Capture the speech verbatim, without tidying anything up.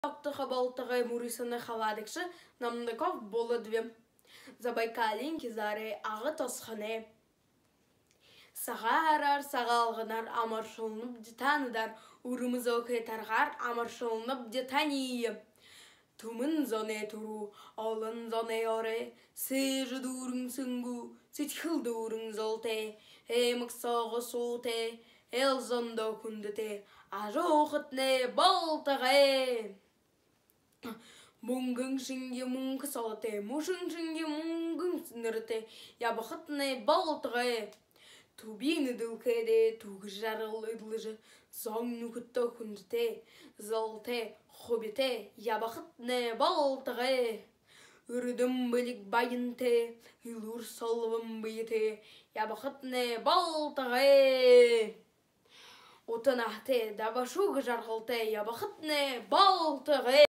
тогтохо болтогой. Мүрысөөнэй хабаадагша Намдаков Болодве. Забайкалиин хизаарай Ага тосхоной. Сагаан һараар, Сагаалганаар амаршалнабди таанадаар, үрмэ зөөхэй таргаар амаршалнабди таниие. Түмэн зоной түрүү, олон зоной орой, сээжэ дүүрэн сэнгүү, сэдьхэл дүүрэн золтой, аймаг соогоо суутай, эл зондоо хүндэтэй ажаһуухатнай болтогой. Мүнгэн шэнги мүнхэ солотой, мүшэн шэнги мүнгэн нэрэтэй ябахатнай болтогой. Түбиин дэлхэйдээ түгэс жаргал эдлэжэ, зон нүхэдтөө хүндэтэй, золтой, хубитай ябахатнай болтогой. Эрдэм бэлиг баянтай, элүүр солбон бэетэй ябахатнай болтогой. Ута наһатай, дабашуу жаргалтай ябахатнай болтогой.